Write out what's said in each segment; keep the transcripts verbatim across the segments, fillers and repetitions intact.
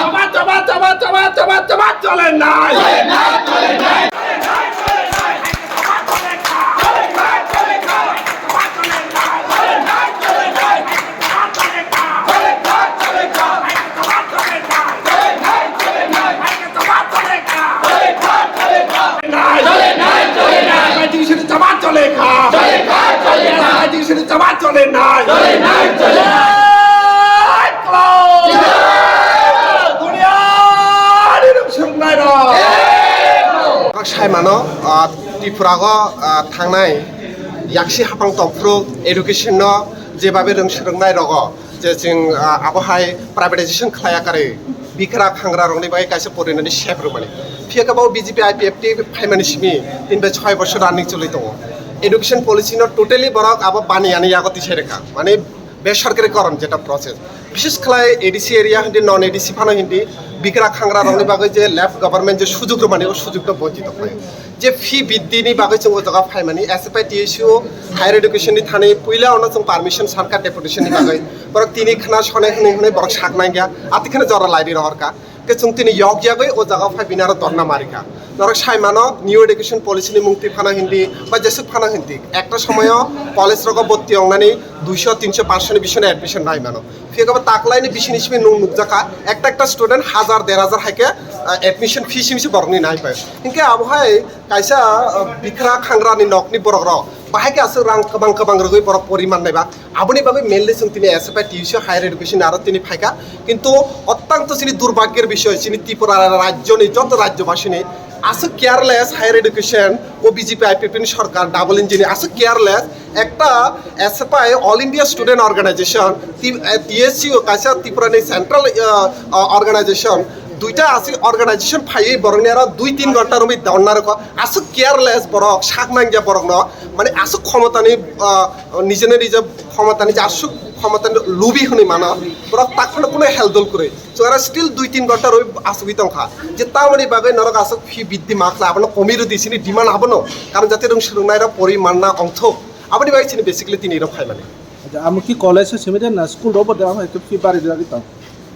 জবাব, জবাব, জবাব, জবাব, জবাব, জবাব চলে নাই। জবাব চলে নাই। জবাব চলে নাই। Saimano, ah, Tripura go, ah, thangnai yaksi hapang tongphuru education no jebabe rwng swrwngnai rogo je chwng, ah, abo hai privatization khlaiya karwi bikra khangra rokni bagwi kaisa porinani sep rwmani. Phiya khe bo B J P I P F T phaimani simi tin bai choi bosor running choli tongo. Education policy no totally borok abo baniyani yago tisai rwkha. Mane besorkari koron jeta process. Bishes khlai A D C area hindi, non A D C phano hindi, bikra khangra rokni bagwi je left government je sujug rwmani, o sujug no bonchito khlai. Je fee biddhi ni bagwi chwng o jaga phaimani, S F I T S U higher education ni thani puila ono chwng permission sankha deputation ni bagwi. Borok tini khna sonai hwnwi hwnwi borok sak nangya, ati khna jora laidi rohorkha. Khe chwng tini yok yagwi o jaga phai bini aro dorna marikha. Norok saimano new education policy ni mung twi phano hindi ba jesuk phano hindi. Ekta somoyo college rogo bhorti ongnani duiso, tinso, pansoni bisini admission nai mano. Phiya khe bo taklaini bisini simi nung nukjakha. Ekta ekta student hajar, der hajar hai khe, ah, admission fee simi se borokni nai pai. Hinkhe abo hai kaisa, ah, bikra khangrani nokni borok rok bahai khe aswk rang kwbang kwbang rwgwi borok pori mannai ba. Aboni bagwi mainly chwng tini S F I T U C higher education aro tini phaikha. Kintu ottang to chini durbhagyor bishoy, chini Tripura rajyoni joto rajyobasini aswk careless higher education, o B J P I P F T ni sorkar double engine aswk careless. Ekta S F I All India Student Organization, T-, eh, T S U kaisa Tripura ni central, uh, uh, organization, duita aswk organization phaiwi borokni aro dui tin ghonta romwi dorna rwkha. Aswk careless borok, sak nangya borokno, mane aswk khomotani, ah, nijene nija khomotani je aswk khomotani lubi hwnwi mano, borok takhwno kuno heldol kwrwi. Chwng aro still dui tin ghonta rwi asugwi tongkha. Je tamoni bagwi norok aswk fee biddhi ma khlai, abono komi rwdi, chini demand abono. Karon jate rwng swrwngnairok pori manna ongthok. Aboni bagwi chini basically tini rok phaimani. Acha, amo ki college o simi de na school robo de amo ekhe fee bari de tong?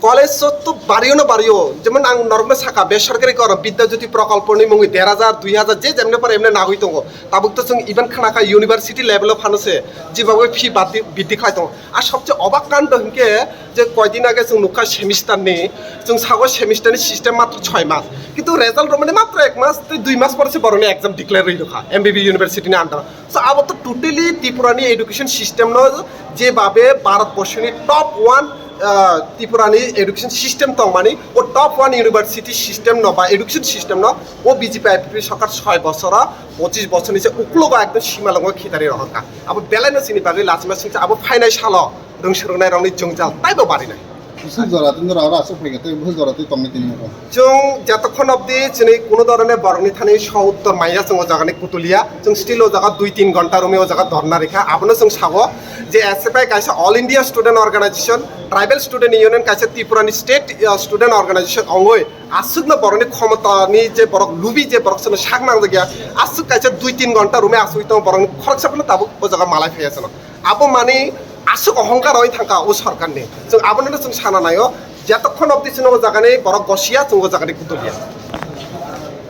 College o to bario no bario, jemon ang norokno saka, besorkari koro Bidya Jyoti prokolpo ni mungwi der hajar, dui hajar, je jemne pare emne nagwi tongo. Tabuk to chwng even khna kha university level o phano se, jeba bai fee biddi, biddi khlai tongo. Ar sobse obak kando hinkhe je koidin age chwng nukha semester ni, chwng sago semester ni system matro choi mas. Kintu result romani matro ek mas tei dui mas pore se borokni exam declare rwi rwkha M B B university ni under o. So, abo to totally Tripura ni education system no, je babe Bharat borso ni top one, ah, Tripura ni education system tongmani, o top one university system no ba education system no o B J P I P P sorkar soi bosoro, pochis bosor ni se uklogo ekdom simalongo khitari rohorkha. Abo belai no chini bagwi lachima singcha, abo phainai salo rwng swrwngnai rokni jwngjal taibo barinai. Bwswk jora tei norok aro aswk phai khe tei bwswk jora tei tongni tini nogo? Chwng jotokhon obdi chini kuno dhoroner borokni thani so uttor manya chwng o jaga ni kutulia. Chwng still o jaga dui tin ghonta romwi o jaga dhorna rikha. Abono chwng sao je S F I kaisa All India Student Organization, Tribal Student Union kaisa Tripura ni state, uh, student organization ongwi aswkno borokni khomotani je borok lubi je borok chwngno sak nangjak ya, aswk kaisa dui tin ghonta romwi aswk tongo borokni khoroksa phano tabuk o jaga malai phaiya chwngno. Abo mani aswk ohongkar oi thangkha o sorkarni. Chwng abono chwng sana naio, jotokhon obdi chwngno o jagani borok gosiya, chwng o jagani kutulia.